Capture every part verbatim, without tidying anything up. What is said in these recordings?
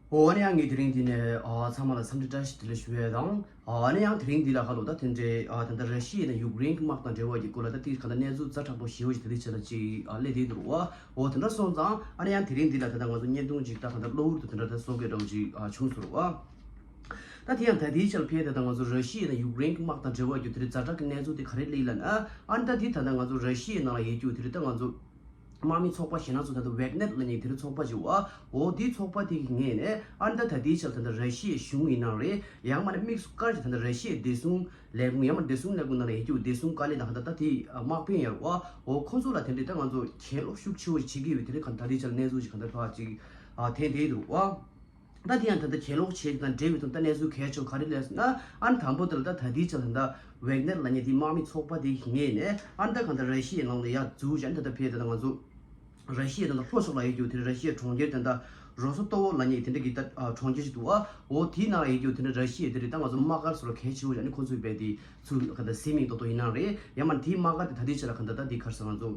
འོ་ཨ་ནི་ཡང་ངས་དེ་རིང་འདི་ནས་ཨ་ཚང་མ་ལ་འཚམས་འདྲི་བཀྲ་ཤིས་བདེ་ལེགས་ཞུ་ཡས་དང་། ཨ་ནི་ཡང་དེ་རིང་འདི་ལ་ཁ་ལོ་ད་དེ་འདྲའི་ཨ་ད་ལྟ་ར་ཤི་ཡ་དང་ཡུཀ་རེན་གྱི་དམག་དང་འབྲེལ་བ་གྱི་སྐོར་ལ་ད་དེ་ག་ད་གནས་ཚུལ་ཛ་དྲག་པོ་ཞེ་པོ་ཞིག་ད་དེ་ཆ་ལ་ཅིག་ཨ་སླེབས་བསྡད་འདུག་རོ། འོ་དེ་འདྲ་སོང་ཙང་ཨ་ནི་ཡང་དེ་རིང་འདི་ལ་ད་ལྟ་ང་ཚོ་བརྙན་ཐུང་ཅིག་ད་ག་ད་གློ་བུར་དུ་དེ་འདྲ་ད་བཟོ་དགོས་འདྲ་བོ་ཅིག་ཨ་བྱུང་སོང་རོ། ད་དེ་ཡང་ད་དེའི་ཆ་ལ་ཕེབས་ད་ད་ང་ཚོ་ར་ཤི་ཡ་དང་ཡུཀ་རེན་གྱི་དམག་དང་འབྲེལ་བ་རྒྱུ་དེ་རིང་ཛ་དྲག་གི་གནས་ཚུལ་དེ་ག་རེ་སླེབས་ལབ་ན། ཨ་ནི་ད་དེ་ད་ལྟ་ང་ཚོ་ར་ཤི་ཡའི་ནང་ལ་ཡོད་རྒྱུ་དེ་རིང་ད་ང་ཚོ་དམག་མི་ཚོགས་པ་གཞན་སྣ་ཚོགས་ད་ལྟ་ཝེག་ནེར་ལབ་མཁན་དེ་རིང་ཚོགས་པ་ཅིག་ཡོད་ཨ། འོ་དེའི་ཚོགས་པ་དེ་གི་ངོས་ནས་ཨ་ནི་ད་ད་དེའི་ཆ་ལ་ད་ལྟ་ར་ཤི་ཡའི་གཞུང་ཡིན་ནའང་རེད། ཡང་མིན་ན་དམིགས་སུ་བཀར་གྱི་ད་ལྟ་ར་ཤི་ཡའི་བདེ་སྲུང་ལས་ཁུངས་ཡང་མིན་ན་བདེ་སྲུང་ལས་ཁུངས་ནང་ལ་ཡོད་རྒྱུ་བདེ་སྲུང་བཀའ་བློན་དང་ད་ལྟ་དེ་དམག་དཔོན་ཡོད་རེད་བ། འོ་ཁོ་ཚོ་ལ་དེ་འདྲའི་ད་ང་ཚོ་གྱེན་ལོག་ཤུགས་ཆེ་བོ་ཞིག་བྱེད་ཀྱི་ཡོད་པའི་དེ་རིང་ག་ད་དེའི་ཆ་ལ་གནས་ཚུལ་ཞིག་ག་ད་ཕར་ཅིག་ཨ་ཐོན་བསྡད་འདུག་བ། ད་དེ་ཡང་ད་ལྟ་གྱེན་ལོག་བྱས་དང་འབྲེལ་བའི་དོན་དག་གནས་ཚུལ་གལ་ཆེ་བ་ག་རེ་སླེབས་ཟེར་ན། ཨ་ནི་དང་པོ་དེ་ལ་ད་ད་ལྟའི་ཆ་ལ་ད་ལྟ་ཝེག་ནེར་ལབ་མཁན་དེ་དམག་མི་ཚོགས་པ་དེ་གི་ངོས་ནས་ཨ་ནི་ད་གང་ལྟར་ར་ཤི་ཡའི་ནང་ལ་ཡར་འཛུལ་བྱས་ཨ་ནི་ད་ལྟ་ཕེབས་ད་ལྟ་ང་ཚོ་ར་ཤི་ཡའི་ད་ལྟ་ལྷོ་ཕྱོགས་ལ་ཡོད་རྒྱུ་དེ་ར་ཤི་ཡའི་གྲོང་ཁྱེར་དེ་ད་ལྟ་རོ་སོ་ཏོ་ཝོ་ལབ་མཁན་དེ་འདྲ་གི་ད་ཨ་གྲོང་ཁྱེར་ཞིག་འདུག་བ། འོ་དེའི་ནང་ལ་ཡོད་རྒྱུ་དེ་འདྲ་ར་ཤི་ཡའི་དེ་རེད། ད་ང་ཚོ་དམག་སྒར་སོགས་ལ་གལ་ཆེ་བོ་ཡང་ནི་ཁོ་ཚོས་རྦད་དེ་ཚུར་ག་ད་ཟིན་མིན་ཏོག་ཏོ་ཡིན་ནའང་རེད། ཡང་མིན་ན་དེའི་དམག་སྒར་དེ་ད་ལྟའི་ཆ་ལ་ག་ད་ད་དེ་ག་རེ་ཟེར་ང་ཚོ་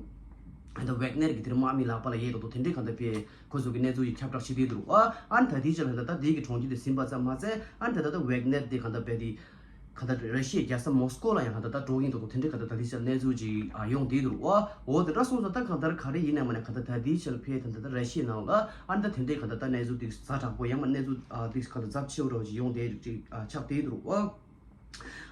ད་ལྟ་ཝེག་ནེར་གྱི་དེར་དམག་མི་ལག་པ་ལ་ཡོད་མདོག་མདོག་དེ་འདྲའི་གང་ལྟར་དཔེ་ཁོ་ཚོ་གི་གནས་ཚུལ་ཡིས་ཁྱབ་བསྒྲགས་བྱེད་དེ་འདུག་ཨ་ཨ་ནི་ད་དེའི་ཆ་ལ་ད་ལྟ་དེ་གི་གྲོང་ཁྱེར་དེ་ཟིན་པ་ཙམ་མ་ཟད་ཨ་ནི་ད་ལྟ་ཝེག་ནེར་དེ་གང་ལྟར་དཔེ་དེ་གང་ལྟར་ར་ཤི་ཡའི་རྒྱལ་ས་མོ་སི་ཀོ་ལ་ཡང་གང་ལྟར་ད་འགྲོ་གི་ཡིན་མདོག་མདོག་དེ་འདྲའི་གང་ལྟར་ད་དེའི་ཆ་ལ་གནས་ཚུལ་ཅིག་ཨ་ཡོང་བསྡད་འདུག་ཨ་འོ་དེ་འདྲ་སོང་ཙང་ད་གང་ལྟར་ག་རེ་ཡིན་ན་མིན་ན་གང་ལྟར་ད་དེའི་ཆ་ལ་ཕེབས་ད་ལྟ་ར་ཤི་ཡའི་ནང་ལ་ཨ་ནི་ད་དེ་འདྲའི་གང་ལྟར་ད་གནས་ཚུལ་དེ་ཛ་དྲག་པོ་ཡང་མིན་ན་གནས་ཚུལ་ཨ་དེ་གང་ལྟར་ཚབས་ཆེ་བོ་འདྲ་བོ་ཅིག་ཡོང་བསྡད་ཅིག་ཨ་ཆགས་བསྡད་འདུག་ཨ།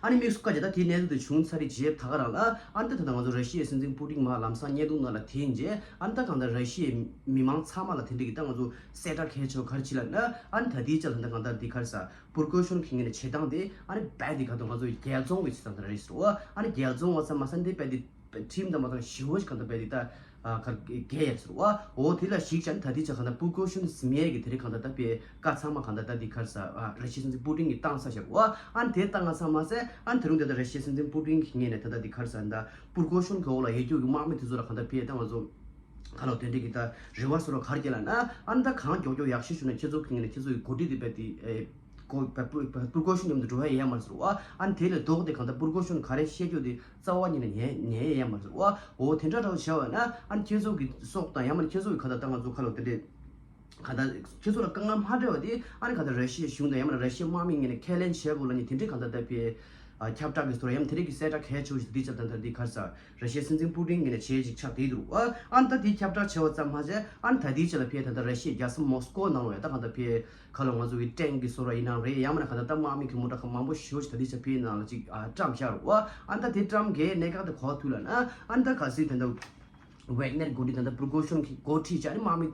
ཨ་ནི་དམིགས་སུ་བཀར་བྱས་ད་དེའི་གནས་ཚུལ་དེ་བྱུང་ཚར་རེད་བྱས་ད་ག་རང་ལ་ཨ་ནི་ད་ད་ང་ཚོ་ར་ཤི་ཡའི་སྲིད་འཛིན་པུ་ཏིན་མར་ལམ་སང་བརྙན་ཐུང་ནང་ལ་ཐོན་རྗེས་ཨ་ནི་ད་གང་ལྟར་ར་ཤི་ཡའི་མི་མང་ཚང་མ་ལ་དེ་འདྲ་གི་ད་ང་ཚོ་གསལ་བསྒྲགས་གལ་ཆེ་བ་ག་རེ་བྱས་ལབ་ན། ཨ་ནི་ད་དེའི་ཆ་ལ་ད་གང་ལྟར་འདི་ག་རེ་ཟ་པུར་ཀོ་ཤོན་གྱི་ངོས་ནས་བྱེད་སྟངས་དེ་ཨ་ནི་རྦད་དེ་ག་ད་ང་ཚོ་རྒྱལ་བཙོང་གི་བྱེད་སྟངས་དེ་རེད་ཟེར་བ། ཨ་ནི་རྒྱལ་བཙོང་བ་ཙམ་མ་ཟད་འདི་རྦད་དེ་ཁྲིམས་དང་མ་འདང་ཞི་བོ་ཞིག་གང་ལྟར་རྦད་དེ་ད་ཨ་ག་རེ་འགལ་ཡ་ཟེར་བ། འོ་དེ་ལ་གཞིགས་བྱས་ནས་ད་དེའི་ཆ་གང་ལྟར་པུར་ཀོ་ཤོན་ཟིན་ཡས་ཀྱི་དེ་རིང་གང་ལྟར་ད་དཔེ་བཀའ་ཚང་མ་གང་ལྟར་ད་འདི་ག་རེ་ཟ་ཨ་ར་ཤི་ཡའི་སྲིད་འཛིན་པུ་ཏིན་གྱིས་བཏང་ཚར་བཞག་བ། ཨ་ནི་དེ་བཏང་བ་ཙམ་མ་ཟད་ཨ་ནི་དེ་རིང་དེ་ད་ར་ཤི་ཡའི་སྲིད་འཛིན་པུ་ཏིན་གྱི་ངོས་ནས་ད་ལྟ་འདི་ག་རེ་ཟ་ད་པུར་ཀོ་ཤོན་གྱི་འོག་ལ་ཡོད་རྒྱུ་གི་དམག་མི་དེ་ཚོ་ལ་གང་ལྟར་དཔེ་ད་ང་ཚོ་ག་ལོ་དེ་འདྲའི་གི་ད་རེ་བ་སོ་རོ་ག་རེ་སྐྱེ་ལབ་ན། ཨ་ནི་ད་གང་མགྱོགས་མགྱོགས་ཡག་ཤོས་བྱུང་ན་ཁྱེད་ཚོ་གི་ངོས་ནས་ཁྱེད་ཚོ་གི་འགོ་ཁྲིད་དེ་རྦད་དེ་ཨེ་གོ་པ་པུ་པ་པུར་ཀོ་ཤོན་མཉམ་དུ་འགྲོ་བ་ཡིན་ཡ་མ་རེད་ཟེར་བ། ཨ་ནི་དེ་ལས་ལྡོག་སྟེ་གང་ལྟར་པུར་ཀོ་ཤོན་ག་རེ་བཤད་རྒྱུ་དེ་རྩ་བ་ཉིད་ནས་ཉན་ཉན་ཡ་མ་རེད་ཟེར་བ། འོ་དེ་འདྲ་འདྲ་བོ་བྱས་པ་ན་ཨ་ནི་ཁྱེད་ཚོ་གི་སྲོག་དང་ཡང་མིན་ན་ཁྱེད་ཚོ་གི་ག་ད་ད་ང་ཚོ་ག་ལོ་དེ་འདྲའི་ག་ད་ཁྱེད་ཚོ་ལ་དཀའ་ངལ་མ་འཕྲད་པ་དེ་ཨ་ནི་ག་ད་ར་ཤི་ཡའི་གཞུང་དང་ཡང་མིན་ན་ར་ཤི་ཡའི་དམག་མི་ངོས་ནས་ཁས་ལེན་བྱས་དགོས་ལབ་མཁན་དེ་འདྲའི་གང་ལྟར་ད་དཔེ་ཨ་ཁྱབ་བསྒྲགས་ཀྱི་ཟེར་བ་ཡང་དེ་འདྲའི་གི་གསལ་བསྒྲགས་གལ་ཆེ་བོ་ཞིག་དེ་ཆ་ད་ད་འདི་ག་རེ་ཟ་ར་ཤི་ཡའི་སྲིད་འཛིན་པུ་ཏིན་ངོས་ནས་བྱས་ཅིག་ཆགས་བསྡད་འདུག་ཨ། ཨ་ནི་ད་དེ་ཁྱབ་བསྒྲགས་བྱས་པ་ཙམ་མ་ཟད་ཨ་ནི་ད་དེའི་ཆ་ལ་ཕེབས་ད་ད་ར་ཤི་ཡའི་རྒྱལ་ས་མོ་སི་ཀོ་ནང་ལ་ཡ་ད་གང་ལྟར་ཕེབས་ག་ལོ་ང་ཚོ་གི་ཊེང་གི་ཟེར་བ་ཡིན་ནའང་རེད། ཡང་མིན་ན་ག་ད་ད་དམག་མི་གི་མོ་ཊ་ཁག་མང་པོ་ཞེ་པོ་ཞིག་ད་དེའི་ཆ་ཕེབས་ནང་ལ་ཅིག་ཨ་བཀྲམ་བཞག་རེད་བ། ཨ་ནི་ད་དེ་བཀྲམ་གའི་གནད་འགག་དེ་ག་པར་ཐུག་ལབ་ན། ཨ་ནི་ད་གལ་སྲིད་ད་ད་ཝེག་ནེར་འགོ་ཁྲིད་ད་ལྟ་པུར་ཀོ་ཤོན་གྱི་འགོ་ཁྲིད་བྱས་ནས་དམག་མི་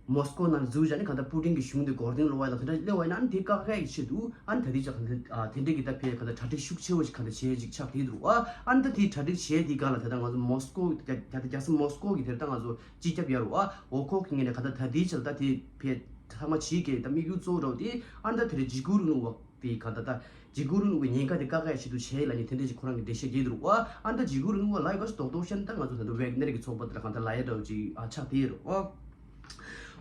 མོ་སི་ཀོ་ནང་འཛུལ་བྱས་ནས་གང་ལྟར་པུ་ཏིན་གྱི་གཞུང་དེ་མགོ་རྟིང་སློག་པ་དང་དེ་འདྲ་སླེབས་པ་ཡིན་ན་ཨ་ནི་དེ་བཀག་ཡག་གི་ཆེད་དུ་ཨ་ནི་ད་ལྟའི་ཆ་གང་ལྟར་ཨ་དེ་འདྲའི་གི་ད་ཕེ་གང་ལྟར་གྲ་སྒྲིག་ཤུགས་ཆེ་བོ་ཞིག་གང་ལྟར་བྱས་ཅིག་ཆགས་བསྡད་འདུག་ཨ། ཨ་ནི་ད་དེའི་གྲ་སྒྲིག་བྱས་དེའི་སྒང་ལ་ད་ལྟ་ང་ཚོ་མོ་སི་ཀོ་རྒྱ་རྒྱ་རྒྱལ་ས་མོ་སི་ཀོ་གི་དེར་ད་ང་ཚོ་སྤྱི་ཁྱབ་ཡར་རུ་ཨ་འོ་ཁོ་གི་ངོས་ནས་གང་ལྟར་ད་ལྟའི་ཆ་ལ་ད་དེ་ཕེ་ཚང་མ་བྱེད་ཀྱི་ད་དམིགས་ཡུལ་གཙོ་བོ་འདྲ་བོ་དེ་ཨ་ནི་ད་དེ་རིང་འཇིགས་སྐུལ་རིང་ལུགས་པ་དེ་གང་ལྟར་ད་འཇིགས་སྐུལ་རིང་ལུགས་པའི་ཉེན་ཁ་དེ་བཀག་ཡག་ཆེད་དུ་བྱས་ལབ་ནས་དེ་འདྲ་ཅིག་ཁོ་རང་གིས་འགྲེལ་བཤད་རྒྱག་འདུག་ཨ། ཨ་ནི་ད་འཇིགས་སྐུལ་རིང་ལུགས་པ་ལབ་ཡག་ག་ཞིག་རྡོག་རྡོག་བཤད་ན་ད་ང་ཚོ་ད་ལྟ་ཝེག་ནེར་གྱི་ཚོགས་པ་དེ་ལ་གང་ལྟར་ལབ་ཡག་འདྲ་བོ་ཅིག་ཨ་ཆགས་བསྡད་ཡོད་རེད་ཨ།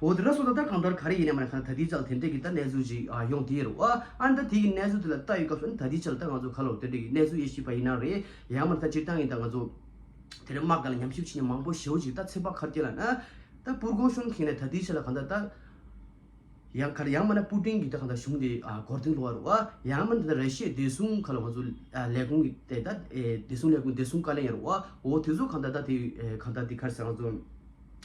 འོ་དེ་འདྲ་སོང་ཙང་ད་གང་ལྟར་ག་རེ་ཡིན་ནའི་མ་ནས་གང་ལྟར་ད་ལྟའི་ཆ་ལ་དེ་འདྲའི་གི་ད་གནས་ཚུལ་ཅིག་ཨ་ཡོང་བསྡད་ཡོད་རེད་ཨ། ཨ་ནི་ད་དེ་གི་གནས་ཚུལ་དེ་ལ་ལྟ་ཡོད་སྐབས་སུ་ཨ་ནི་ད་ལྟའི་ཆ་ལ་ད་ང་ཚོ་ག་ལོ་དེ་འདྲའི་གི་གནས་ཚུལ་དབྱེ་ཞིབ་པ་ཡིན་ན་རེད། ཡང་མ་ད་སྤྱིར་བཏང་གི་ད་ང་ཚོ་དེ་རིང་དམག་སྒར་ལ་ཉམས་ཞིབ་བྱེད་མཁན་མང་པོ་ཞེ་པོ་ཅིག་ད་ཚོད་དཔག་ག་རེ་སྐྱེལ་ལབ་ན། ད་པུར་ཀོ་ཤོན་གྱི་ངོས་ནས་ད་ལྟའི་ཆ་ལ་གང་ལྟར་ད་ཡང་ག་རེ་ཡང་མིན་ན་པུ་ཏིན་གྱིས་ད་གང་ལྟར་གཞུང་དེ་ཨ་མགོ་རྟིང་སློག་པ་རེད་བ། ཡང་མིན་ན་ད་ལྟ་ར་ཤི་ཡའི་བདེ་སྲུང་ག་ལ་ང་ཚོ་ཨ་ལས་ཁུངས་ཀྱི་དེ་ད་ཨེ་བདེ་སྲུང་ལས་ཁུངས་བདེ་སྲུང་བཀའ་བློན་ཡང་རེད་བ། འོ་དེ་ཚོ་གང་ལྟར་ད་དེ་ཨེ་གང་ལྟར་དེ་ག་རེ་ཟེར་ང་ཚོ་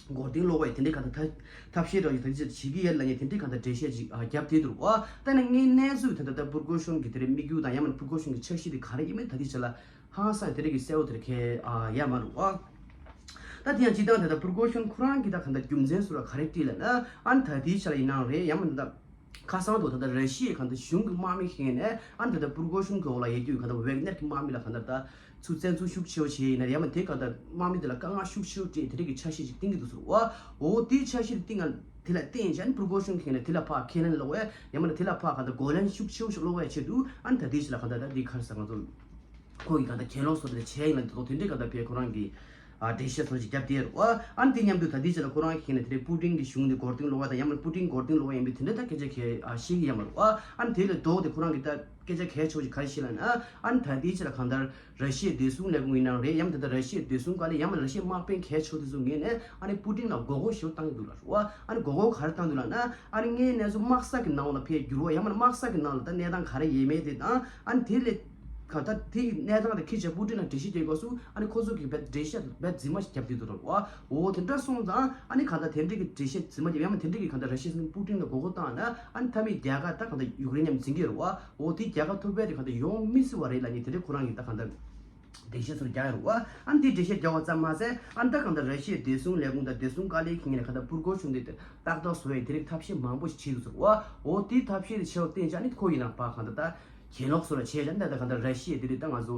མགོ་རྟིང་སློག་པ་ཡི་དེ་འདྲའི་གང་ལྟར་ཐབས་ཐབས་ཤེས་འདྲ་བོ་ཞིག་ད་ལྟའི་ཆ་བྱེད་ཀྱི་ཡོད་ལབ་མཁན་དེ་འདྲའི་གང་ལྟར་འགྲེལ་བཤད་ཅིག་ཨ་བརྒྱབ་བསྡད་འདུག་བ། ད་ནི་ངའི་གནས་ཚུལ་དེ་ད་ལྟ་པུར་ཀོ་ཤོན་གྱི་དེ་རིང་དམིགས་ཡུལ་དང་ཡང་མིན་ན་པུར་ཀོ་ཤོན་གྱི་འཆར་གཞི་དེ་ག་རེ་ཡིན་མིན་ད་ལྟའི་ཆ་ལ་ཧང་སང་དེ་རིང་གི་གསལ་པོ་དེ་རིང་ཁེལ་ཨ་ཡ་མ་རུ་ཨ། ད་དེ་ཡང་སྤྱིར་བཏང་དེ་ལྟར་པུར་ཀོ་ཤོན་ཁོ་རང་གིས་ད་གང་ལྟར་རྒྱུ་མཚན་སོགས་ལ་ག་རེ་བྲིས་ལབ་ན། ཨ་ནི་ད་དེའི་ཆ་ལ་ཡིན་ནའང་རེད། ཡང་མིན་ད་ཁ་སང་དུ་ད་ལྟ་ར་ཤི་ཡའི་གང་ལྟར་གཞུང་གི་དམག་མི་ཞིག་ནས་ཨ་ནི་ད་ལྟ་པུར་ཀོ་ཤོན་གྱི་འོག་ལ་ཡོད་རྒྱུ་གང་ལྟར་ཝེག་ནེར་གྱི་དམག་མི་ལ་གང་ལྟར་ད་ཚུར་བཙན་འཛུལ་ཤུགས་ཆེ་བོ་བྱས་ཡིན་ན། ཡང་མིན་དེ་གང་ལྟར་དམག་མི་དེ་ལ་དཀའ་ངལ་ཤུགས་ཆེ་བོ་སྤྲད་དེ་འདྲ་གི་འཆར་གཞི་ཞིག་བཏིང་གི་འདུག་ཟེར་བ། འོ་དེའི་འཆར་གཞི་དེ་བཏིང་ང་དེ་ལ་བརྟེན་བྱས་ཨ་ནི་པུར་ཀོ་ཤོན་གྱི་ནས་དེ་ལ་ཕར་ཁས་ལེན་སློག་པས། ཡང་མིན་ན་དེ་ལ་ཕར་གང་ལྟར་གོ་ལན་ཤུགས་ཆེ་བོ་ཞིག་སློག་པའི་ཆེད་དུ་ཨ་ནི་ད་དེའི་ཆ་ལ་གང་ལྟར་ད་དེ་ག་རེ་ཟེར་ང་ཚོ་ཁོ་གི་གང་ལྟར་གྱེན་ལོག་བཟོ་དེ་ལ་བྱས་ཡིན་ལ་འདུག་དེ་འདྲའི་གང་ལྟར་བས་ཁོ་རང་གི་ ཨ་འགྲེལ་བཤད་སོགས་ཅིག་བརྒྱབ་བསྡད་རེད་བ། ཨ་ནི་དེ་མཉམ་དུ་ད་ལྟའི་ཆ་ལ་ཁོ་རང་གིས་ཁྱེད་ནས་དེ་རིང་པུ་ཏིན་གྱི་གཞུང་དེ་མགོ་རྟིང་སློག་པ་དང་ཡང་མིན་པུ་ཏིན་མགོ་རྟིང་སློག་པ་ཡིན་པའི་དེ་འདྲ་ད་སྐད་ཆ་གལ་ཨ་བཤད་ཀྱི་ཡོད་མ་རེད་བ། ཨ་ནི་དེ་ལས་ལྡོག་སྟེ་ཁོ་རང་གིས་ད་སྐད་ཆ་གལ་ཆེ་བ་ཞིག་ག་རེ་བཤད་ལབ་ན། ཨ་ནི་ད་ལྟའི་ཆ་ལ་གང་ལྟར་ར་ཤི་ཡའི་བདེ་སྲུང་ལས་ཁུངས་ཡིན་ནའང་རེད། ཡང་མིན་ད་ལྟ་ར་ཤི་ཡའི་བདེ་སྲུང་བཀའ་བློན། ཡང་མིན་ར་ཤི་ཡའི་དམག་དཔོན་གལ་ཆེ་བ་དེ་ཚོ་ངོས་ནས་ཨ་ནི་པུ་ཏིན་ལ་མགོ་སྐོར་ཞེ་པོ་བཏང་གི་འདུག་ལབ་རེད་བ། ཨ་ནི་མགོ་སྐོར་ག་རེ་བཏང་འདུག་ལབ་ན། ཨ་ནི་དངོས་གནས་སུ་དམག་ས་གི་ནང་ལ་ཕར་འགྱུར་བ། ཡང་མིན་དམག་ས་གི་ནང་ལ་ད་གནས་སྟངས་ག་རེ་ཡོད་མེད་དེ་དང་། ཨ་ནི་དེ་ལས་ག་ད་དེ་གི་གནས་སྟངས་དེ་ཁྱེད་ཅག་པུ་ཏིན་ལ་འགྲེལ་བཤད་རྒྱག་སྐབས་སུ། ཨ་ནི་ཁོ་ཚོ་གིས་བས་འགྲེལ་བཤད་བས་རྫུན་མ་ཞིག་བརྒྱབ་བསྡད་འདུག་ལབ་རེད་བ། འོ་དེ་འདྲ་སོང་ཙང་ཨ་ནི་གང་ལྟར་དེ་འདྲ་གི་འགྲེལ་བཤད་རྫུན་མ་བརྒྱབ། ཡང་མིན་དེ་འདྲ་གི་གང་ལྟར་ར་ཤི་ཡས་པུ་ཏིན་ལ་མགོ་སྐོར་བཏང་ན། ཨ་ནི་མཐའ་མའི་རྒྱལ་ཁ་ད་གང་ལྟར་ཡུཀ་རེན་མཉམ་འཛིང་གི་རེད་བ། འོ་དེ་རྒྱལ་ཁ་ཐོབ་པའི་དེ་གང་ལྟར་ཡོང་མི་སྲིད་པ་རེད་ལབ་ནས་དེ་འདྲ་ཁོ་རང་གིས་ད་གང་ལྟར་འགྲེལ་བཤད་ཚུར་རྒྱག་ཡོད་རེད་བ། ཨ་ནི་དེ་འགྲེལ་བཤད་རྒྱག་པ་ཙམ་མ་ཟད། ཨ་ནི་ད་གང་ལྟར་ར་ཤི་ཡའི་བདེ་སྲུང་ལས་ཁུངས་དང་བདེ་སྲུང་བཀའ་བློན་གྱིས་ངས་གང་ལྟར་པུར་གོ་ཤོན་དེ་ཏག་ཏག་བཟོ་ཡའི་དེ་རིགས་ཐབས་ཤེས་མང་པོ་ཞིག་བྱས་འདུག་ཟེར་བ། འོ་དེའི་ཐབས་ཤེས་དེ་བྱས་པ་བརྟེན་བྱས་ནི་ཁོ་ཡིན་ན་ཕར་གང་ལྟར་ད་གྱེན་ལོག་བཟོ་ལ་བྱས་བྱས་ནི་ད་ད་གང་ལྟར་ར་ཤི་ཡའི་དེ་རིགས་ད་ང་ཚོ་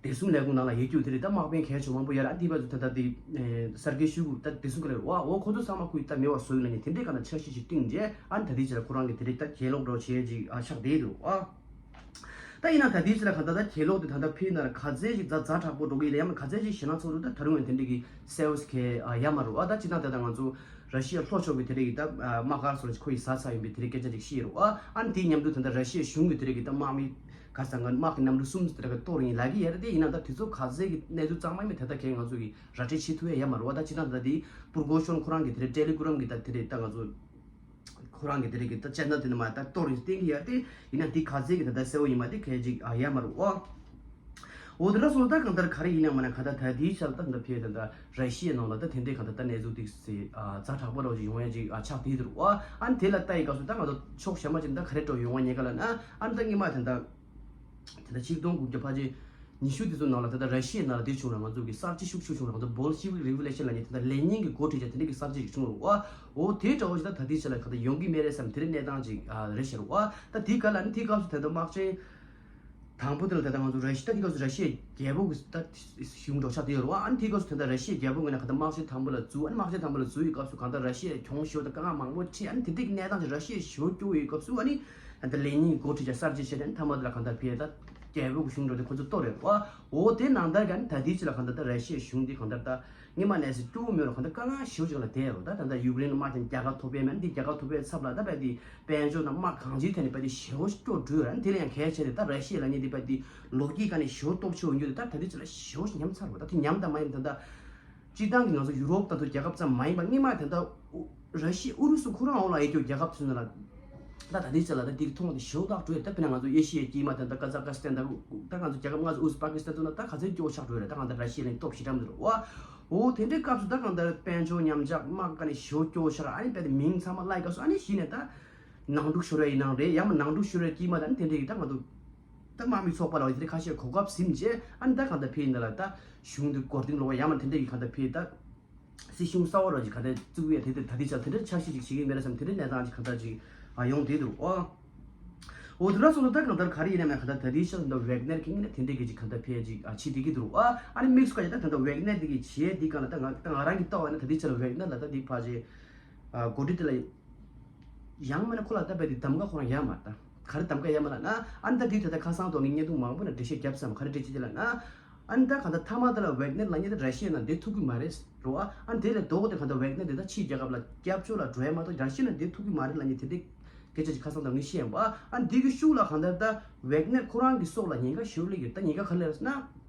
བདེ་སྲུང་ལས་ཁུངས་ནང་ལ་ཡོད་རྒྱུ་དེ་རིགས་ད་དམག་དཔོན་གལ་ཆེ་མང་པོ་ཡོད་ར། དེ་བར་དུ་ད་ད་དེ་ཨེ་སར་གི་ཤོ་གུ་ད་བདེ་སྲུང་ག་རེ་རེད་བ། འོ་ཁོ་ཚོ་ཚང་མ་ཁོ་ཡིས་ད་མེད་པ་བཟོ་ཡིན་ལབ་ནས་དེ་འདྲའི་གང་ལྟར་འཆར་གཞི་ཞིག་བཏིང་རྗེས། ཨ་ནི་ད་ལྟའི་ཆ་ལ་ཁོ་རང་གིས་དེ་རིགས་ད་གྱེན་ལོག་འགྲོ་བྱས་ཅིག་ཨ་ཆགས་བསྡད་འདུག་ཨ། ད་ཡིན་ན་ད་ལྟའི་ཆ་ལ་གང་ལྟར་ད་གྱེན་ལོག་དེ་ད་ལྟ་ཕེབས་ན་ག་ཚད་ཅིག་ཛ་ཛ་དྲག་པོ་འགྲོ་གི་ཡིན་ལ། ཡང་ན་ག་ཚད་ཅིག་ཞེད་སྣང་ཚོར་འདུག་ད་ད་རུང་ཡང་དེ་འདྲ་གི་གསལ་པོ་ཞིག་ག་ཡོད་མ་རེད་བ། ད་སྤྱིར་བཏང་ད་ལྟ་ང་ཚོ་ར་ཤི་ཡ་ལྷོ་ཕྱོགས་ཀྱི་དེ་རིགས་ཀྱི་ད་དམག་སྒར་སོགས་ཅིག་ཁོ་ཡིས་ཟ་ཚར་ཡིན་པའི་དེ་རིགས་སྐད་ཆ་ཅིག་བཤད་ཡོད་རེད་བ། ཨ་ནི་དེའི་མཉམ་དུ་ད་ལྟ་ར་ཤི་ཡའི་གཞུང་གི་དེ་རིགས་ཀྱི་ད་དམག་མི་ག་ས་ག་དམག་གི་གནམ་གྲུ་གསུམ་དེ་རིགས་ཀྱི་གཏོར་ཡིན་ལབ་ཀྱི་ཡོད་རེད། དེ་ཡིན་ན་ད་དེ་ཚོ་ག་ཚད་ཀྱི་གནས་ཚུལ་གཙང་མ་ཡིན་མིན་དེ་ད་གས་ང་ཚོ་གིས་ར་སྤྲོད་བྱེད་ཐུབ་ཡ་ཡོད་མ་རེད་བ། ད་སྤྱིར་བཏང་ད་ལྟ་དེ་པུར་གོ་ཤོན་ཁོ་རང་གི་དེ་རིགས་ཊེ་ལི་གྷི་རམ་གི་ད་དེ་རིགས་ད་ང་ཚོ་ཁོ་རང་གི་དེ་རིགས་ཀྱི་ད་ཅེ་ནལ་དེ་ནས་མར་ད་གཏོར་ཡིན་བསྟན་གྱི་ཡོད་དེ། ཡིན་ན་དེ་ག་ཚད་ཀྱི་ད་ལྟ་གསལ་པོ་ཡིན་མ་དེ་གས་ཅིག་ཨ་ཡོད་མ་རེད་བ། འོ་དེ་འདྲ་སོང་ད་གང་ལྟར་ག་རེ་ཡིན་ཡང་མིན་ན་གང་ལྟར་ད་ལྟའི་ཆར་ད་གང་ལྟར་ཕེབས་ད་ལྟ་ར་ཤི་ཡའི་ནང་ལ་ད་དེ་འདྲའི་གང་ལྟར་ད་གནས་ཚུལ་དེ་ཟེ་ཨ་ཛ་དྲག་པོ་རོ་ཅིག་ཡོང་ཡ་ཅིག་ཨ་ཆགས་བསྡད་འདུག་བ། ཨ་ནི་དེ་ལ་ལྟ་ཡི་སྐབས་སུ་ད་ང་ཚོ་ཕྱོགས་གཞན་པ་ཅིག་ད་ག་རེ་འགྲོ་ཡོང་བ་ཉེན་ཁ་ལ་ན། ཨ་ནི་ད་སྔོན་མ་ད་ལྟ་ད་ལྟ་ཆིག་སྟོང་དགུ་བརྒྱ་ཕལ་ཆེར་ཉི་ཤུ་དེ་ཚོ་ནང་ལ་ད་ལྟ་ར་ཤི་ཡའི་ནང་ལ་དེ་བྱུང་ན་ང་ཚོ་གི་གསར་བརྗེ་ཤུགས་ཆེ་བྱུང་ན་ང་ཚོ་Bolshevik Revolution་ལབ་མཁན་ད་ལྟ་ལེ་ནིན་གྱི་འགོ་ཁྲིད་བྱས་དེ་འདྲ་གི་གསར་བརྗེ་ཞིག་བྱུང་རུང་བ། འོ་དེ་འདྲ་བོ་ཞིག་ད་ད་ལྟའི་ཆ་ལ་ག་ད་ཡོང་གི་མེད་རེད་བསམ་དེ་རིགས་གནས་སྟངས་ཅིག་ཨ་རེད་ཤག་རུང་བ། ད་དེ་ག་ལ་ནི་དེ་སྐབས་སུ་ད་ལྟ་དམག་ཆེན་དང་པོ་དེ་ལ་ད་ལྟ་ང་ཚོ་ར་ཤི་ད་དེ་སྐབས་སུ་ར་ཤི་ཡའི་རྒྱལ་པོ་གི་ད་གཞུང་འགྲོ་ཆགས་དེ་ཡོད་རུང་བ། ཨ་ནི་དེ་སྐབས་སུ་ད་ལྟ་ར་ཤི་ཡའི་རྒྱལ་པོ་ངོས་ནས་ག་ད་དམག་ཆེན་དང་པོ་ལ་འཛུལ། ཨ་ནི་དམག་ཆེན་དང་པོ་ལ་འཛུལ་ཡི་སྐབས་སུ་གང་ལྟར་ར་ཤི་ཡའི་གྱོང་ཞེ་པོ་ད་དཀའ་ངལ་མང་པོ་འཕྲད། ཨ་ནི་དེ་འདྲའི་གནས་སྟངས་ཅིག་ར་ཤི་ཡའི་ཞེ་པོ་སྐྱོ་བོ་ཡི་སྐབས་སུ། ཨ་ནི་ད་ལྟ་ལེ་ནིན་འགོ་ཁྲིད་བྱས་གསར་བརྗེ་བྱས་ཏེ་ཨ་ནི་མཐའ་མ་དེ་ལ་གང་ལྟར་ཕེབས་ད་རྒྱལ་པོ་གི་གཞུང་འགྲོ་དེ་ཁོ་ཚོ་གཏོར་ཡོད་རུང་བ། འོ་དེ་ནང་ལྟར་ག་ནི་ད་ལྟའི་ཆ་ལ་གང་ལྟར་ད་ར་ཤི་ཡའི་གཞུང་འདི་གང་ལྟར་ད་སྔོན་མ་ནས་སུ་སྐྱོ་བོ་མེད་རུང་གང་ལྟར་དཀའ་ངལ་ཞེ་པོ་ཅིག་ལ་བསྡད་ཡོད་རུང་། ད་ད་ལྟ་ཡུཀ་རེན་དམག་དེ་རྒྱལ་ཁ་ཐོབ་པའི་མ་འདི་རྒྱལ་ཁ་ཐོབ་པའི་ཚབ་ལ་ད་བས་དེ་དཔལ་འབྱོར་དང་དམག་གང་ཅིའི་ཐད་ནས་བས་དེ་ཞེ་པོ་སྐྱོ་བྲོ་ཡོད་རུང་། དེ་ལ་ཡང་གལ་ཆེ་དེ་ད་ར་ཤི་ཡ་ལབ་མཁན་དེ་བས་དེ་ལོ་རྒྱུས་སྒང་ནས་ཞེ་པོ་སྟོབས་ཆེ་བོ་ཡོད་དེ། ད་ད་ལྟའི་ཆ་ལ་ཞེ་པོ་ཉམས་ཚར་བ། ད་དེ་ཉམས་དང་མ་ཉམས་ད་ལྟ་སྤྱིར་བཏང་གི་ང་ཚོ་ཡུ་རོབ་དང་ཐོག་རྒྱལ་ཁབ་ཙམ་མ་ཡིན་པར་སྔོན་མ་ད་ལྟ་ར་ཤི་ཡ་ཨུ་རུ་སུ་ཁོ་རང་འོག་ལ་ཡོད་རྒྱུ་རྒྱལ་ཁབ་ཚོའི་ནང་ལ། ད་ད་ལྟའི་ཆ་ལ་ད་འདི་མཐོང་དེ་ཞེ་པོ་ཐག་གྲོལ་ཡོད། ད་དཔེར་ན་ང་ཚོ་ཨེ་ཤི་ཡའི་དཀྱིལ་མ་དང་ད་ཀ་ཛ་ཀ་སི་ཐན་དང་ད་ང་ཚོ་རྒྱལ་ཁབ་ལྔ་ཚོ་ཨུ་ཟི་པ་ཀི་སི་ཐན་ཚོ་ན་ད་ག་ཚོད་སྐྱོ་ཆགས་འགྲོ་རེད། ད་གང་ལྟར་ར་ཤི་ཡ་ལ་སྟོབས་ཞེ་དྲག་མི་འདུག་རེད་བ། འོ་དེ་འདྲའི་སྐབས་སུ་ད་གང་ལྟར་དཔལ་འབྱོར་ཉམས་ཆག་དམག་སྒང་ནས་ཞེ་པོ་སྐྱོ་ཆགས། ཨ་ནི་དཔེ་དེ་མིང་ཚང་མ་བརླག་སྐབས་སུ་ཨ་ནི་གཞི་ནས་ད་ནང་འཁྲུག་ཤོར་བ་ཡིན་ནའང་རེད། ཡང་མིན་ནང་འཁྲུག་ཤོར་བའི་དཀྱིལ་མ་ད་ནི་དེ་འདྲའི་ད་ང་ཚོ་ད་དམག་མི་ཚོགས་པ་ལ་དེ་འདྲའི་ཁ་ཤས་གོ་སྐབས་ཟིན་རྗེས་ཨ་ནི་ད་གང་ལྟར་ཕེབས་ཡིན་ད་ལ་ད་གཞུང་དེ་མགོ་རྟིང་སློག་པ་ཡང་མིན་དེ་འདྲའི་གི་གང་ལྟར་ཕེབས་ད། སྲིད་གཞུང་གསར་པ་རང་ཅིག་ག་འདྲ་བཙུགས་ཡ་དེ་དེ་ད་ལྟའི་ཆར་དེ་འདྲ་འཆར་གཞི་ཅིག་བྱེད་ཀྱི་མེད་རེད་བསམ་དེ་འདྲའི་གནས་སྟངས་ཅིག་ག་འདྲ་ཅིག་ཨ་ཡོང་བསྡད་འདུག་ཨ། འོ་དེ་འདྲ་སོང་ཙང་ད་གང་ལྟར་ག་རེ་ཡིན་ན་མིན་གང་ལྟར་ད་ལྟའི་ཆར་ད་ཝེག་ནེར་གྱི་ངོས་ནས་དེ་འདྲའི་གི་ཅིག་ག་འདྲ་ཕེབས་ཅིག་ཨ་བྱེད་བསྡད་ཀྱི་འདུག་ཨ། ཨ་ནི་དམིགས་སུ་བཀར་ཡ་ད་ད་ལྟ་ཝེག་ནེར་དེ་གི་བྱེད་ཡ་དེ་གང་ལ་ད་ང་ད་ང་རང་གི་ལྟ་བ་ཡིན་ན་ད་ལྟའི་ཆར་ཝེག་ནེར་ལ་ད་དེ་ཕལ་ཆེར་ཨ་འགོ་ཁྲིད་དེ་ལ། ཡང་མིན་ན་ཁོ་ལ་ད་བས་དེ་གདམ་ག་ཁོ་རང་ཡོད་མ་རེད། ད་ག་རེ་གདམ་ག་ཡོད་མ་རེད་ན། ཨ་ནི་ད་དེ་ད་ལྟ་ཁ་སང་ཐོག་ནས་བརྙན་ཐུང་མང་པོ་ནས་འགྲེལ་བཤད་བརྒྱབ་ཙང་ག་རེ་འགྲེལ་བཤད་བྱེད་ལབ་ན། ཨ་ནི་ད་གང་ལྟར་མཐའ་མ་དེ་ལ་ཝེག་ནེར་ལབ་མཁན་དེ་ར་ཤི་ཡའི་ནང་བསྡད་ཐུབ་ཀྱི་མ་རེད་རོ། ཨ་ནི་དེ་ལས་ལྡོག་སྟེ་གང་ལྟར་ཝེག་ནེར་དེ་ད་ཕྱིའི་རྒྱལ་ཁབ་ལ་སྐྱབས་བཅོལ་ལ་འགྲོ་ཡ་མ་གཏོགས་ར་ཤི་ཡའི་ནང་བསྡད་ཐུབ་ཀྱི་མ་རེད་ལབ་མཁན་དེ་འདྲའི་སྐད་ཆ་ཅིག་ཁ་སང་ཐོག་ངས་བཤད་ཡིན་པ། ཨ་ནི་དེ་གི་ཤུགས་ལ་གང་ལྟར་ད་ཝེག་ནེར་ཁོ་རང་གི་སྲོག་ལ་ཉེན་ཁ་ཞེ་པོ་སླེབས་ཀྱི་རེད། ད་ཉེན་ཁ་ག་རེ་སླེབས་རེད་ཟེར་ན།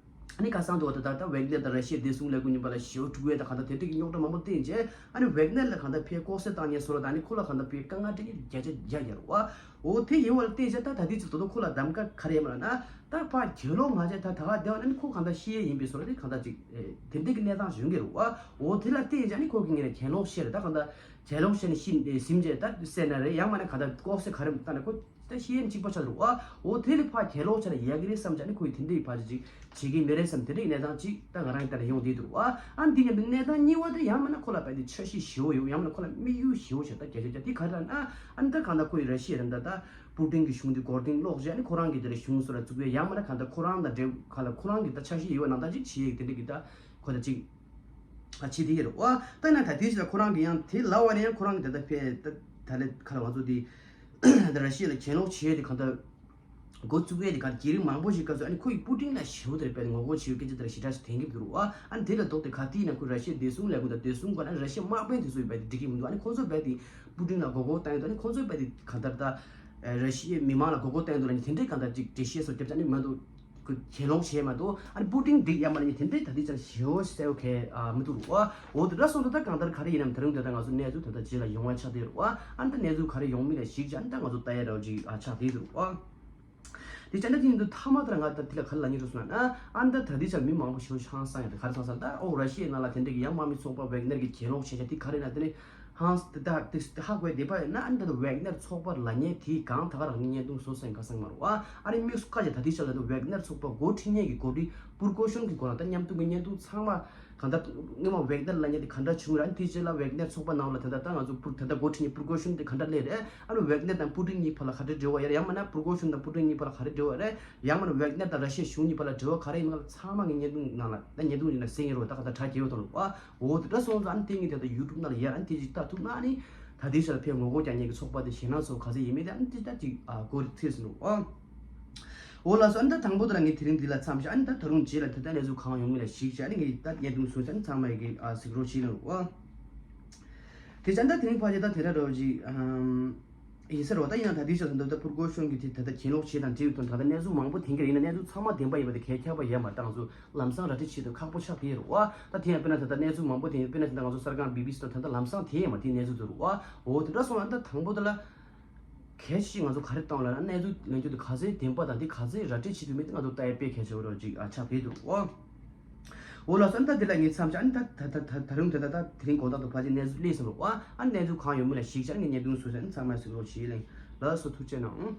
ཨ་ནི་ཁ་སང་དུ་བ་ད་ད་ད་ཝེག་ནེར་དང་ར་ཤི་ཡའི་བདེ་སྲུང་ལས་ཁུངས་རྙིང་པ་ལ་ཞེ་པོ་དཀྲུག་ཡ་དང་གང་ལྟར་དེ་འདྲ་གི་རྙོག་དྲ་མང་པོ་བསྟན་རྗེས། ཨ་ནི་ཝེག་ནེར་ལ་གང་ལྟར་ཕར་ལྐོག་ཟ་བཏང་མཁན་བཟོ་འདྲ་དང་། ཨ་ནི་ཁོ་ལ་གང་ལྟར་ཕར་དཀའ་ངལ་སྤྲད་མཁན་བརྒྱ་ཆ་བརྒྱ་བརྒྱབ་རེད་བ། འོ་དེ་ཡིན་པ་ལ་བརྟེན་བྱས་ད་ད་ལྟའི་ཆར་ད་དུང་ཁོ་ལ་གདམ་ག་ག་རེ་ཡོད་མ་རེད་ལབ་ན། ད་ཕར་གྱེན་ལོག་མ་བྱས་ད་ད་ག་བསྡད་པ་ན་ཨ་ནི་ཁོ་གང་ལྟར་ཤི་ཡས་ཡིན་པའི་བཟོ་འདྲ་དེ་གང་ལྟར་ཅིག་ཨེ་དེ་འདྲ་གི་གནས་སྟངས་ཡོང་གི་རེད་བ། འོ་དེ་ལ་བརྟེན་བྱས་ཨ་ནི་ཁོ་གི་ངོས་ནས་གྱེན་ལོག་བྱས་རེད། ད་གང་ལྟར་གྱེན་ལོག་བྱས་ནས་ཤི་ཟིན་བྱས་ད་བསད་ན་རེད། ཡང་མིན་ན་གང་ལྟར་ལྐོག་ཟ་ག་རེ་བཏང་ན་ཁོ། ད་ཤི་ཡས་གཅིག་པ་ཆགས་འདུག་བ། འོ་དེ་ལས་ཕར་གྱེན་ལོག་བྱས་ན་ཡག་གི་རེད་བསམ་བྱས་ནས་ཁོ་ཡིས་དེ་འདྲའི་ཕར་ཅིག་བྱེད་ཀྱི་མེད་རེད་བསམ་དེ་འདྲའི་གནས་སྟངས་ཅིག་ད་ང་རང་གི་ལྟ་ན་ཡོང་བསྡད་འདུག་བ། ཨ་འདི་མཉམ་དུ་གནས་སྟངས་གཉིས་པ་དེ་ཡང་མིན་ན་ཁོ་ལ་བས་དེ་འཆར་གཞི་ཞེ་པོ་ཡོད། ཡང་མིན་ན་ཁོ་ལ་དམིགས་ཡུལ་ཞེ་པོ་ཞིག་ད་བརྒྱ་ཆ་བརྒྱ་དེ་ག་རེ་ལབ་ན། ཨ་ནི་ད་གང་ལྟར་ཁོ་ཡིས་ར་ཤི་ཡ་རེད་ད་ད་པུ་ཏིན་གྱི་གཞུང་དེ་མགོ་རྟིང་སློག་བྱས་ནས་ཁོ་རང་གི་དེ་ལ་གཞུང་བཟོ་འདྲ་བཙུགས་ཡས། ཡང་མིན་ན་གང་ལྟར་ཁོ་རང་དང་འབྲེལ་ག་ལ་ཁོ་རང་གི་ད་འཆར་གཞི་ཡོད་པ་ནང་ལྟར་ཅིག་བྱེད་ཡས་དེ་འདྲ་གི་ད་ཁོ་ད་ཅིག་ཨ་ཕྱི་དེ་ཡོད་རེད་བ། ད་ན་ད་དེ་ཞིག་ལ་ཁོ་རང་གི་ཡང་དེ་ལབ་པ་ནས་ཡང་ཁོ་རང་གི་ད་ལྟ་ཕེ་ད་ད་ལྟ་ཁ་ལ་ང་ཚོ་དེ་ད་ར་ཤི་ཡ་ལ་གྱེན་ལོག་བྱས་ཏེ་གང་ལྟར་ འགོ་བཙུགས་ཡས་དེ་ག་རྒྱ་རིགས་མང་པོ་ཞིག་སྐབས་སུ་ཨ་ནི་ཁོ་ཡི་པུ་ཏིན་ལ་ཞེ་པོ་དེར་བས་ངོ་རྒོལ་བྱེད་ཡོད་སྐད་ཆ་དེ་ལ་ཞེ་དྲག་ཞིག་འཐེན་གྱི་འདུག་རུ་བ། ཨ་ནི་དེ་ལ་ལྡོག་སྟེ་ག་དུས་ཡིན་ན་ཁོ་ར་ཤི་ཡའི་བདེ་སྲུང་ལས་ཁུངས་དང་བདེ་སྲུང་སྒང་ལ་ར་ཤི་ཡའི་དམག་དཔོན་དེ་ཚོ་ཡིན་པ་དེ་འགྲིག་གི་མི་འདུག་ཨ་ནི་ཁོང་ཚོ་རྦད་དེ་པུ་ཏིན་ལ་མགོ་སྐོར་བཏང་ཡོད་དུས་ཨ་ནི་ཁོང་ཚོ་རྦད་དེ་གང་ལྟར་ད་ར་ཤི་ཡའི་མི་མང་ལ་མགོ་སྐོར་བཏང་ཡོད་དུས་ལ་ནི་དེ་འདྲའི་གང་ལྟར་ཅིག་འགྲེལ་བཤད་སོགས་རྒྱབ་ཆ་ནི་མ་འདུག་གི་གྱེན་ལོག་བྱས་མ་གཏོགས་ཨ་ནི་པུ་ཏིན་འགྲིག་ཡ་མ་རེད། དེ་འདྲའི་ད་ལྟའི་ཆར་ཞེ་པོ་གསལ་པོ་གལ་ཨ་མི་འདུག་རུ་བ། འོ་དེ་འདྲ་སོང་ཙང་ད་གང་ལྟར་ག་རེ་ཡིན་ནམ་ད་རུང་དེ་ད་ང་ཚོ་གནས་ཚུལ་ད་ལྟ་རྗེས་ལ་ཡོང་བ་ཆགས་བསྡད་རུ་བ། ཨ་ནི་ད་གནས་ཚུལ་ག་རེ་ཡོང་མིན་ལ་གཞིགས་བྱས་ཨ་ནི་ད་ང་ཚོ་ལྟ་ཡ་འདྲ་བོ་ཅིག་ཨ་ཆགས་བསྡད་འདུག་རུ་བ། དེ་བྱས་ན་དེ་ཡིན་དུས་མཐའ་མ་དེ་ལ་ང་ད་དེ་ལ་ག་རེ་ལབ་སྙིང་འདོད་སོང་ན་ཨ་ནི་ད་ད་ལྟའི་ཆར་མི་མང་པོ་ཞེ་པོ་ཧང་སངས་ཡ་དེ་ག་རེ་སོང་ཙང་ད་ཨོ་ར་ཤི་ཡའི་ནང་ལ་དེ་འདྲ་གི་ཡང་དམག་མི་ཚོགས་པ་ཝེག་ནར་གྱི་གྱེན་ལོག་བྱས་བྱས་དེ་ག་རེ་ཡིན་ན་དེ་ནི། ཧང་སི་ཏི་ཏག་ཏིག་སི་ཧ་གོ་བསྡད་པ་ཡིན་ན་ཨ་ནི་ད་ལྟ་ཝེག་ནར་ཚོགས་པར་ལབ་མཁན་དེའི་སྒང་ད་ག་རང་གི་བརྙན་ཐུང་བཟོ་སེང་ག་སེང་མ་རུ་བ། ཨ་ནི་དམིགས་སུ་བཀར་བྱས་ད་ལྟའི་ཆར་ལ་ད་ཝེག་ནར་ཚོགས་པ་འགོ་ཁྲིད་མཁན་གྱི་འགོ་ཁྲིད་པུར་ཀོ་ཤོན་གྱི་སྒོ་ནས་ད་མཉམ་དུ་གི་བརྙན་ཐུང་ཚང་མ་གང་ལྟར་སྔོན་མ་ཝེག་ནར་ལབ་མཁན་དེ་ག་འདྲ་བྱུང་རེད། ཨ་ནི་དེའི་རྗེས་ལ་ཝེག་ནར་ཚོགས་པ་ནང་ལ་ད་ལྟ་ད་ང་ཚོ་པུར་ད་ལྟ་འགོ་ཁྲིད་མཁན་པུར་ཀོ་ཤོན་དེ་ག་འདྲ་སླེབས་རེད། ཨ་ནི་ཝེག་ནར་དང་པུ་ཏིན་གཉིས་བར་ལ་ག་འདྲ་འབྲེལ་བ་ཡོད་རེད། ཡང་མིན་ན་པུར་ཀོ་ཤོན་དང་པུ་ཏིན་གཉིས་བར་ལ་ག་རེ་འབྲེལ་བ་ཡོད་རེད། ཡང་མིན་ན་ཝེག་ནར་དང་ར་ཤི་ཡའི་གཞུང་གཉིས་བར་ལ་འབྲེལ་བ་ག་རེ་ཡིན་ན་ཚང་མ་ངའི་བརྙན་ཐུང་ནང་ལ་ད་བརྙན་ཐུང་ཡིན་ན་གསན་གྱི་རེད། ད་ག་ད་དྲ་རྒྱས་ཡོད་དང་ལོ་ཨ། འོ་དེ་འདྲ་སོང་ཙང་ཨ་ནི་དེ་ངས་ད་ལྟ་ཡུ་ཊུབ་ནང་ལ་ཡར་ཨ་ནི་དེ་ཅིག་ལྟ་ཐུབ་ན་ཨ་ནི་ད་ལྟའི་ཆར་ཕར་ངོ་རྒོལ་རྒྱག་མཁན་གྱི་ཚོགས་པ་དེ་ཞེད་སྣང་ཚོ་ག་ཚོད་ཡིན་མིན་དེ་ཨ་ནི་དེ་ལྟ་ཅིག་ཨ་གོ་ཐུབ་སོང་ཨ། འོ་ལགས་སོ། ཨ་ནི་ད་དང་པོ་དེ་ལ་ངས་དེ་རིང་འདི་ལ་མཚམས་བཞག་ཨ་ནི་ད་ད་རུང་རྗེས་ལ་ད་ལྟ་གནས་ཚུལ་གང་ཡོང་མིན་ལ་གཞིགས་བྱས་ཨ་ནི་ངས་ད་བརྙན་ཐུང་བཟོས་བྱས་ཨ་ནི་ཚང་མ་ཡི་གེ་ཨ་གཟིགས་རོགས་བྱེད་ལ་ཨ། དེ་ཙང་ད་དེ་རིང་ཕལ་ཆེར་ད་དེ་འདྲ་འདྲ་བོ་ཅིག་ཨམ། ཡིན་ས་རེད་བ། ད་ཡིན་ན་ད་དེའི་ཆ་ཚང་ད་ལྟ་པུར་ཀོ་ཤོན་གྱི་དེ་ད་ལྟ་གྱེན་ལོག་བྱེད་དང་འབྲེལ་ཡོད་དོན་དག་ད་ལྟ་གནས་ཚུལ་མང་པོ་ཐོན་གྱི་རེད། ཡིན་ན་གནས་ཚུལ་ཚང་མ་བདེན་པ་ཡིན་པ་དེ་གས་ཁྱབ་པ་ཡོད་མ་རེད། ད་ང་ཚོ་ལམ་སང་ར་སྤྲོད་བྱེད་དུས་ཁག་པོ་ཆགས་བསྡད་རེད་བ། ད་དེ་ཡང་དཔེར་ན་ད་ལྟ་གནས་ཚུལ་མང་པོ་དེ་དཔེར་ན་ད་ལྟ་ང་ཚོ་གསར་ཁང་བི་བི་སི་དང་ད་ལྟ་ལམ་སང་དེ་ཡོད་མ་དེའི་གནས་ཚུལ་དེ་རེད་བ། འོ་དེ་འདྲ་སོང་ན་ད་དང་པོ་དེ་ལ་གལ་ཆེ་ང་ཚོ་ག་རེ་བཏང་ལ་ན་གནས་ཚུལ་ལེན་རྒྱུ་དེ་ག་ཚོད་བདེན་པ་དང་དེ་ག་ཚོད་ར་སྤྲོད་བྱེད་ཐུབ་མིན་དེ་ང་ཚོ་ལྟ་ཡ་དཔེ་གལ་ཆེ་བ་རེད་ཅིག་ཨ་ཆགས་བསྡད་འདུག་བ། འོ་ལགས་སོ། ཨ་ནི་ད་དེ་ལ་ངས་མཚམས་བཞག་ཨ་ནི་ད་ད་ད་ད་ད་རུང་ད་ད་ད་དེ་རིང་དགོང་དག་ཏུ་ཕལ་ཆེར་གནས་ཚུལ་སླེབས་སོང་རོགས་ཨ། ཨ་ནི་གནས་ཚུལ་གང་ཡོད་མིན་ལ་གཞིགས་བྱས་ཨ་ནི་ངས་བརྙན་ཐུང་བཟོས་ཚར་ཨ་ནི་ཚང་མ་གཟིགས་རོགས་བྱེད་ལེ། ལགས་སོ། ཐུགས་རྗེ་གནང་།